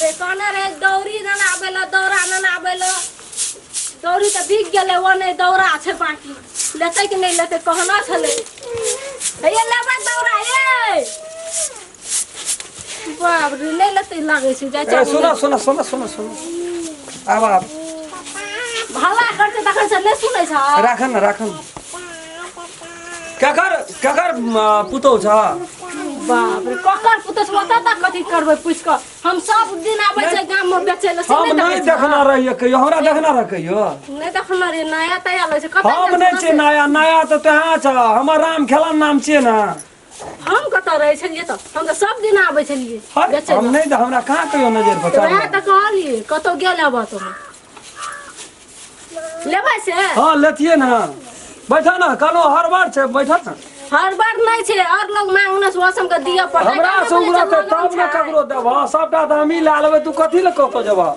रे कहने रहे दौरी न आबै लए दौरा न आबै लए दौरी तऽ बिक गेलै ओ नहि दौरा छै बाकी लेतै कि नहि लेतै कहना छलै हे लेबै दौरा ये बाप रे नहि लेतै लागै छै जाइ ए सुन सुन सुन सुन सुन आब आब भला करतै तखन से नहि सुनै छ राख न राख न ककर ककर पुतहु छ बाप रे ककर पुतहु छ ओतऽ तक कथी करबै पूछि कऽ हम सब दिन आबै छै गाम में बेचै लए से हम नहि देखै देखना रहिए कहियो हमरा देखना रह कहियो छी? नहि देखने रहियै नया तया लै छै कतऽ हम गेल नहि छौ छियै से? नया नया तऽ तोहाँ छ हमर राम खेलन नाम छियै ने हम कतऽ रहै छलियै तऽ हम तऽ सब दिन आबै छलियै हट, बेचै हम लए नहि हमरा कहाँ कहियो नजर पर तऽ वएह चढ़ल तऽ कहलियै कतौ गेल हेबऽ तू लेबै से हाँ लेतियै ने बैठा ने कहलहुँ हर बार छै बैठा ने हर बार नहि छै और लोग मांगने से ओसम के दिअ पड़तै हमरा से उगरतै तब ने ककरो देबह सबटा तऽ हमही लए लेबै तू कथी लए कतऽ जेबह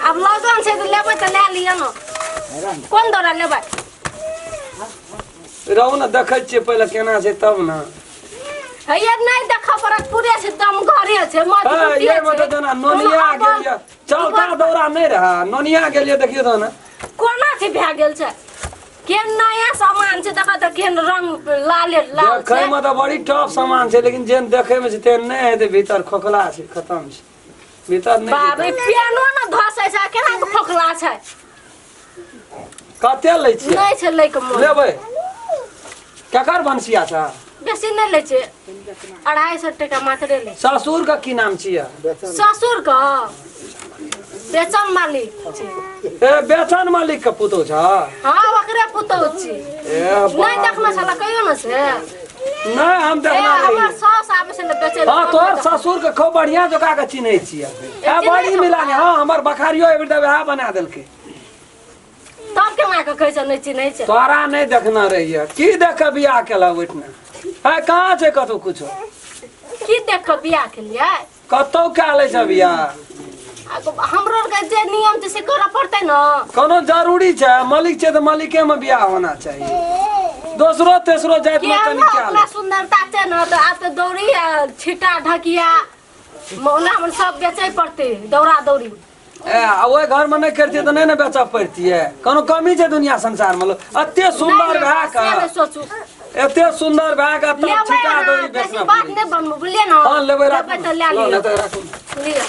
आब लगन छै तऽ लेबै तऽ लए लिअ ने कोन दौरा लेबै रहू ने देखै छियै पहिले केना छै तब ने हैया नहि देखऽ पड़त पूरे छै दम घरे छै मजबूती ये मतलब जेना नोनिया गेलियै चलता दौरा नहि रहा नोनिया गेलियै देखियौ तऽ ने कोना छै भए गेल छै केहन नया सामान छै देखऽ तऽ केहन रंग लाले लाल छै देखै मे तऽ बड़ी टॉप सामान छै लेकिन जेहन देखै मे छै तेहन नहि हेतै भीतर खोखला छै खतम छै भीतर नहि बाप रे पेनो ने धसै छै केना के खोखला छै कते लै छियै नहि छै लै के मोन लेबै केकर भनसिया छै बेसी नहि लै छै 250 टका मात्रे लै ससुर के की नाम छियै ससुर के बेचन मालिक छै ए बेचन मालिक के पुतोह छ हाँ ओकरे पुतोह छी ए नहि देखने छल कहियो ने से नहि हम ए देखना हमर रही सास आबै छलै बेचै लए हाँ तोहर ससुर के खूब बढ़िया जोका के चिन्है छियै ए बड़ी मिलानी हाँ हमर बखारियो एहि बेर वएह बना देलकै तब केना के कहै छै नहि चिन्है छै तोरा नहि देखना रहिए की देख के बियाह केलक ओहिठिना है कहाँ छै कतौ कुछो की देख के बियाह केलियै कतौ कए लै छै बियाह हमरो आरके जे नियम छै से करऽ पड़तै ने कोनो जरूरी छै मालिक छै तऽ मालिके में बियाह होना चाहिए दोसरो तेसरो जाति में कनि केहनो कए अपना लै सुंदरता छै ने तऽ आब तऽ दौड़ी आ छिट्टा ढकिया मौला मन सब बेचै पड़तै दौड़ा दौड़ी ए आ ओहि घर में नहि करतियै तऽ नहि ने बेचऽ पड़तियै कोनो कमी छै दुनिया संसार में एते सुन्दर भए से कऽ नहि सोचू एते सुन्दर भए कऽ तब लेबै छिटा अहाँ दौड़ी बेसी बेचना बात पड़ै नहि बनबू बुझलियै ने हँ लेबै राखू लेबै तऽ लए लऽ लिअ लेतै राखू लिअ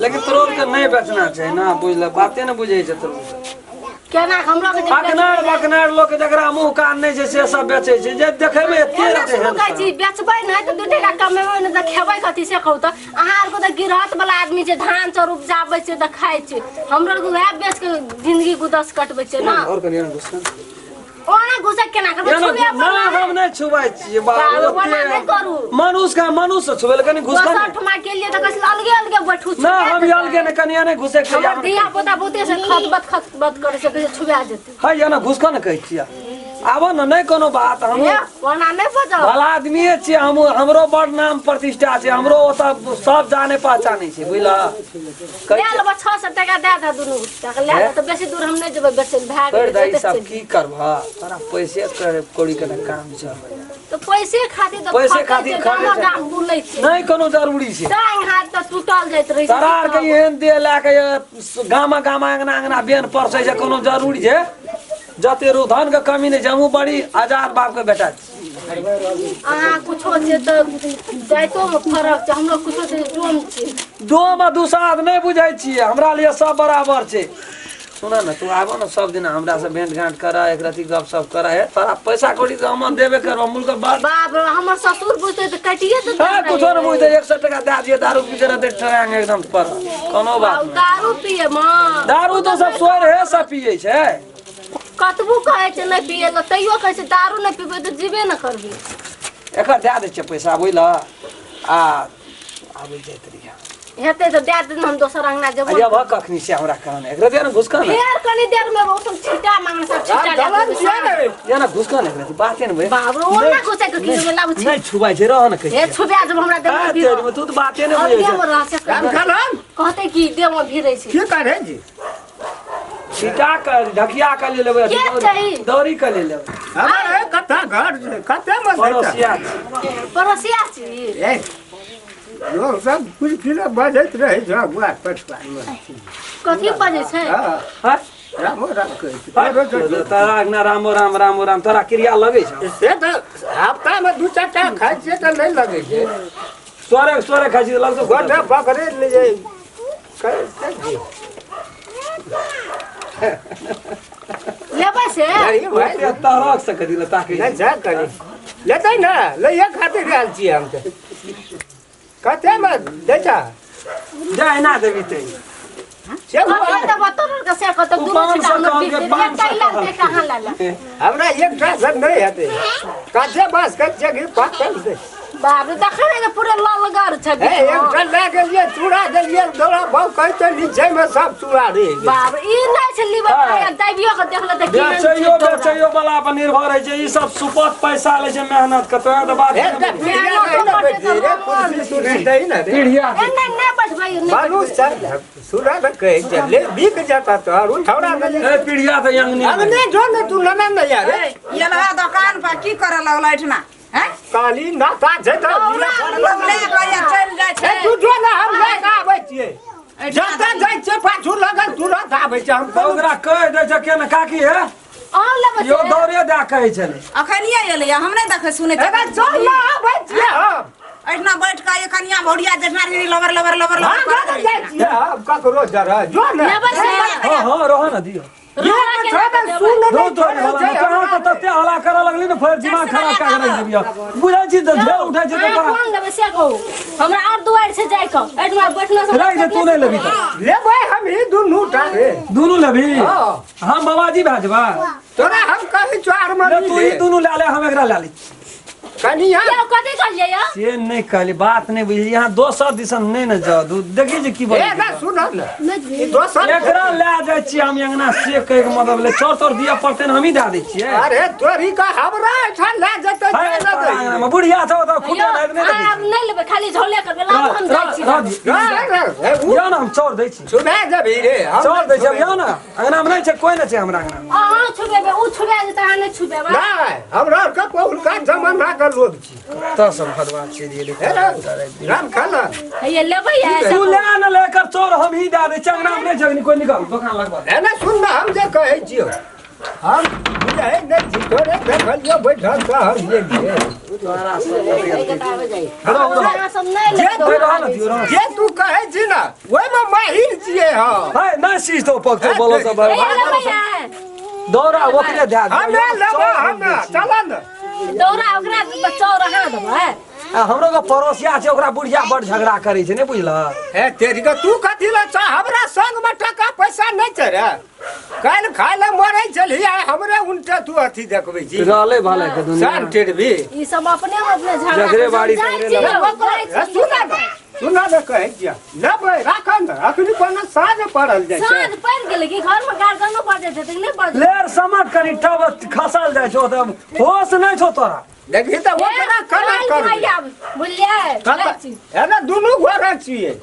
लेकिन तोरो के नहि बेचना छै ना बुझल बाते नहि बुझै छै तोरो केना हमरो के जे अकनार बकनार लोक जकरा मुंह कान नहि छै से सब बेचै छै जे देखै मे एते एना रहतै शुरू कहै छी handsome। बेचबै नहि तऽ दू टाका कमेबै नहि तऽ खेबै कथी से कहू तऽ अहाँ आरके तऽ गिरहत वाला आदमी छै धान चाउर उपजाबै छै तऽ खाइ छै हमरो आरके वएह बेच के जिंदगी गुदस कटबै छै ने और कनि एना घुस ने। ओना घुसै केना करबै एना छुबे ना हम नहि छुबै छियै बाप बाप, ओना नहि करू। मनुष्य का मनुष्य छुबै लए कनि घुसका दोसर ने ठुमा गेलियै तऽ कहै छलै अलगे अलगे बैठू ना हम अलगे नहि कनि एना घुसै के हमर धिया पुता बहुते से खतबत खतबत करै छै कहै छै छुबा जेतै है एना घुसका ने कहै छियै आबऽ ने नहि कोनो बात हम हे ओना नहि बजाउ भला आदमीए छियै हम हमरो बड़ नाम प्रतिष्ठा छै हमरो ओतऽ सब जाने पहचाने छै बुझल लए लेबै 600 टका दए दे दुनू टका लए ले तऽ बेसी दूर हम नहि जेबै बेचै लए भए छोड़ि गेलै दे ई जतेक सब चलि की करबह तोरा पैसे करे कौड़ी के ने काम छै तऽ पैसे खातिर तऽ पैसे खटै खातिर छै, खटै गामो छै। गाम बुलै छै नहि कोनो जरूरी छै टांग हाथ तऽ टूटल जाइत रहै छै तोरा आरके एहन देह लए के गामा गामा अंगना अंगना बेन परसै छै कोनो जरूरी छै जते रुधन के कमी नहि छै हमहूँ बड़ी आजाद बाप के बेटा छी अहाँ कुछो छै तऽ जाइतो मे फरक छै हमरो कुछो छै डोम छै डोम आ दुसाध नहि बुझै छियै हमरा लिए सब बराबर छै सुन ने तू आबऽ ने सब दिन हमरा से भेंट घाट कर एक रति गप सप कर हे तोरा पैसा कौड़ी तऽ हम देबे करब मुल्क बात बाप रे हमर ससुर बुझते तऽ काटिए देतै हँ कुछो नहि बुझतै 100 टका दए दियौ दारू पी रहतै ट्रैंग एकदम पर कोनो बात नहि दारू पिए माँ दारू तऽ सब सोर हे सब पियै छै कतबो कहै छै नहि पिए लए तैयो कहै छै दारू नहि पीबै तऽ जीबे ने करबै एकर दए दै छियै पैसा बुझल आ आबै जाइत रहियै हेतै तऽ दए देने हम दोसर अंगना जेबो अरे भऽ कखनी से हमरा कहने एकरा दे ने घुसका ने फेर कनी देर में ओ सब छिटा मांगने सब छिटा लए दलन देबै। छियै ने ये ना घुसका ने एकरा बाते ने भाई बाप रे ओना घुसै के की लाबू छी नहीं छुबाई छै रह ने कहि हे छुबा जब हमरा देह में तेरी में तू तऽ बाते ने बुझै देह छै में रह से राम खेलन कहते कि देह में भिरै छै की करै छी छिटा के ढकिया के ले लेबै के चाही? दौरी के ले लेबै हमर ए कत्ता घर छै कते मन पड़ोसिया छी। पड़ोसिया छी ए लोक सब कुछ किलो बजैत रहै छै अगुआ पछुआमे। कथी बजै छै? हँ। हँ? रामो राम कहै छै। तोरो हँ, तोरा अङ्गना रामो राम रामो राम तोरा क्रिया लगै छौ? से तऽ हफ्तामे दू चारि टा खाइ छियै तऽ नहि लगै छै। स्वरे स्वरे खाइ छी तऽ लगतौ? गोटा पकड़े ले जे कहै छै। लेबै से? अरे भाइ। ओते तरक से कथी लए ताकै नहि छी? जा करी लेतै ने, लैए खातिर आयल छियै हम तऽ। कतेमे दै छ? जा एना देबी ते। से हुआ। कथी देबो तोहर के से कहतौ? ओ दुनू 500 छिटा हमरा कहलकै, बिक गेल। 500 एकटा ई लए ले, एकटा अहाँ लए ले। हमरा एकटा से नहि हेतै। काचे बाँस के जगह पाकल दे। बाप रे, देखै नहि पूरा ललगर छै। हे, एकटा लए गेलियै, चूड़ा देलियै, दौड़ा भाव कहै नीचेमे सब चूड़ा रहि गेल। बाप रे, ई नहि छै लीबै। हाँ। दाबियो के देख ले तऽ केहन छै बेचैयो तोरा। बेचैयो वाला पर निर्भर होइ छै। ई सब सुपत पैसा लै छै मेहनत के, तोरा तऽ बात। एकटा पीढ़िया दही ने बैठियै रे, कुर्सी तुर्सी दही ने रे। पीढ़िया। ए, नहि नहि बैठबै, नहि बालू बैठबै। चल सुना ने, कहै छै ले बिक जाता तो और उठौड़ा ने। ए पीढ़िया तऽ अंगने मे। अगने जो ने तू लना ने यार। एलहा दोकान पर की करऽ लगल एहिठिना हैं? काली नाता छै तऽ लोक ले कऽ या चलि जाइ छै। ए, तू जो ने, हम लए कऽ आबै छियै। जतऽ जाइ छियै पाछू लगल तुरंत आबै छै हम। तऽ ओकरा कहि दै छै केना काकी हे। अहाँ लेबै यौ से? दौड़े दए कहै छलै। अखनिये एलैया, हम नहि देखै सुनै एगा चल ने, आबै छियै हम। एहिठिना बैठ कऽ ये कनिया भौरिया जेठना रही लबर लबर लबर हम लबर घर जाइ छियै हम ककरो जरह जो ने। लेबै से? हँ हँ, रहऽ ने दियौ। रोड़ा के लए कऽ देबै। दू तोरी हला ने कहाँ तऽ तते हला करऽ लगली ने, फेर दिमाग खराब कए कऽ राखि देबियौ। बुझै छी तऽ झेल उठै छै तऽ अहाँ तोरा। कोन लेबै से कहू? हमरा आओर दुआरि छै जाय कऽ, एहिठिना बैठला से। राखि दे, तू नहि लेबही तऽ। लेबै हम ही दुनू टा रे। दुनू लेबही? हँ। हम बाबाजी भए जेबा। तोरा हम कहै छौ आर ले मरी तू ई दुनू लए ले, हम एकरा लए लै छी। कनिया। यौ, कथी कहलियै यौ? से नहि कहली, बात नहि बुझली। यहाँ दोसर दिसन नहि ने जाउ, दू देखी जे की ए बजै ना छै। सुन ने, ई दोसर एकरा लए जाइ छियै हम अंगना से कहै के मतलब ले चोर तोर दिअ पड़तै ने, हमही दए दै छियै। अरे तोरी का हमरा एठाम लए जेतै है, से तोरा नहि अंगनामे बुढ़िया छौ तऽ यौ, खुटल हैत, नहि अहाँ आब देखै नहि लेबै, खाली झोले करबै। लाबू, हम जाइ छी। रह दियौ। रह, रह, रह, उ यौ ने, हम चोर दै छी। सुना देबही रे हम। चोर दै छी यौ ने, अंगनामे नहि छै, कोइ नहि छै हमरा अंगनामे। अहाँ छुबेबै, ओ छुबा जेतै, अहाँ नहि छुबेबै। नहि, हमरा आरके पहिलुका जमाना के लोग छी। तऽ सब भदवा चलि गेलै। हे रे, राम खाना। हे, लेबै या? तू ले ने, ले एकर चोर हम ही दए दै छियै। अंगनामे नहि छै कोइ, निकल दोकान लगबा। हे ने, सुन ने, हम जे कहै छियौ हम बुझै नहि छी। तोरे देखलियौ बैठल तऽ हम गेलियै। तोरा सब अहाँ सब नहि जे लेबै। तू रहऽ ने दियौ, रहऽ। जे तू कहै छी ने ओहिमे माहिर छियै हम। है नहि सीस तो पकतो बोलो सब। हे, लेबै या? दौड़ा ओकरे दए दियौ। हमे लेबै, हमे चल ने। दौड़ा ओकरा देबै, चौर अहाँ देबै। आ हमरो के पड़ोसिया छै, ओकरा बुढ़िया बड़ झगड़ा करै छै, नहि बुझलह? हे तेरी के, तू कथी लए छह? हमरा संग में टका पैसा नहि छै रे? काल्हि खाय लए मरै छलही, आइ हमरे उनटे तू अथी देखबै छी। रहलै भले के दुनिया। सान टेरबी। ई सब अपने मे अपने झगड़ा जकरे बाड़ी जाइ तकरे छी लड़ाइ। यौ, जाइ हे, छी। सुन ने, सुन ने, कहै छियै लेबै, राखऽ ने। अखनी कोनो साँझ पड़ल जाइ छै। साँझ पड़ि गेलै कि घरमे गार्जियनो बजै छै तऽ नहि बजै? लेर समट कनि टब खसल जाइ छौ तऽ होश नहि छौ तोरा। देखी तऽ ओकरा केना करबै? बुझलियै, जाइ छी। हे ने, दुनू गोरे छियै।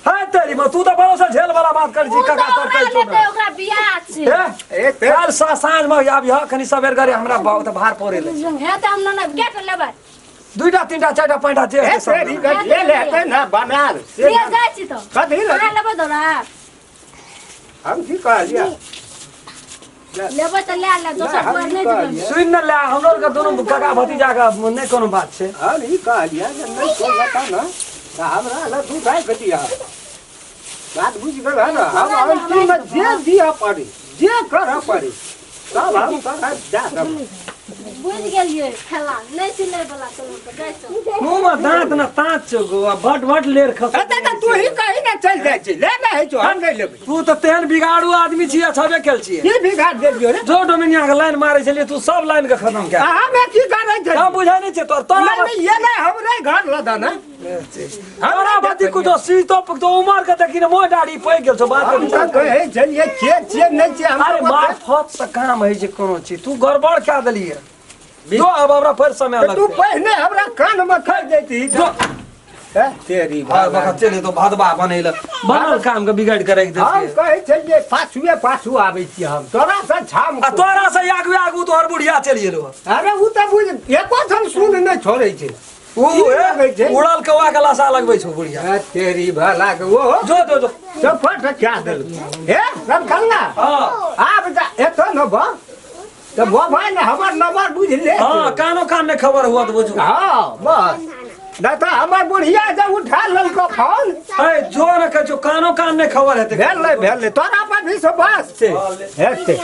है तेरी में, तू तऽ भरोसा झेल वाला बात करै छी काका, तोर दौड़ा कहै छौ लेतै, ने। ओकरा बियाह छै। हे ए ते काल्हि साँझ मे आबिह कनि सबेर करे, हमरा बहुत भार पड़े लै। हे तऽ हम नहि केटा लेबै? दुईटा तीनटा चारिटा पाँचटा जे ए हेतै सब तेरी लेबै। के जे लेतै ने बनाल से। लिअ, जाइ छी तऽ। कथी अहाँ ले? लेबै दौड़ा? हम की कहलियै? लेबै तऽ लए ले, दोसर हम दुआर ई नहि जेबै। कहलियै। सुनि ने ले, हमरो आरके दुनू काका भतीजा के नहि कोनो बात छै। हम ई कहलियै जे नहि कोन लेता ने तऽ हमरा लग दू भाई के दिअ। बात बुझि गेल है ने? हम अंतिममे जे दिअ पड़े, जे करऽ पड़े, सब हम तोरा दए देब। बुझि गेलियै, खेला नहि चिन्है बला। चलू तऽ जाइ छौ। मुँह मे दाँत ने ताँत छौ गो आ भट भट लेर खस। एते तऽ तू ही कही ने, चलि जाइ छी ले ने होइ छौ, हम नहि लेबै। तू तऽ तेहन बिगाड़ू आदमी छियै, छबे केल छियै। की बिगाड़ देलियौ रे? जो डोमिनिया के लाइन मारै छलियै, तू सब लाइन के खत्म कए। हमे की करै छै? हम बुझै नहि छियै तोर तोरा। नहि नहि, ये नहि हमरे घर लऽ ने। तोरा बती कुछो सीतो तो उमर के देखी ने, मोह दाढ़ी पैक गेल छौ बात के हम तऽ विचार। कहै छलियै के छियै नहि छियै हम। अरे मार्फत से काम होइ छै कोनो चीज, तू गड़बड़ कए देलियै। जो अब हमरा फेर समय तऽ तू लगतै। पहिने हमरा कानमे कहि दैती जो। हे तेरी भाग भगवान। बखत चलि तो भदवा बनैल बनल काम के बिगाड़ के राखि हम देलकै। कहै छलियै पाछुए पाछू आबै छी हम तोरा से छाम। आ तोरा से आगू आगू तोहर बुढ़िया चलि गेलो। अरे ओ तऽ बुझ एको क्षण सुन नहि छोड़ै छै। उ की लगै छै? उड़ल कौआ के लाशा लगबै छौ बुढ़िया ए, तेरी भला के ओ जो जो जो चौपट क्या देलक हे रमकल्ला हाँ आब जा एतो न बा तऽ मोबाइल ने हमर नंबर बुझ ले हाँ कानो कान में खबर हुआ तो बुझू हाँ बस नहीं तऽ हमर बुढ़िया जब उठा लेलको फोन ए जो न कहै छौ कानो कान में खबर हेतै भेलै भेलै तोरा पर विश्वास छै हेतै।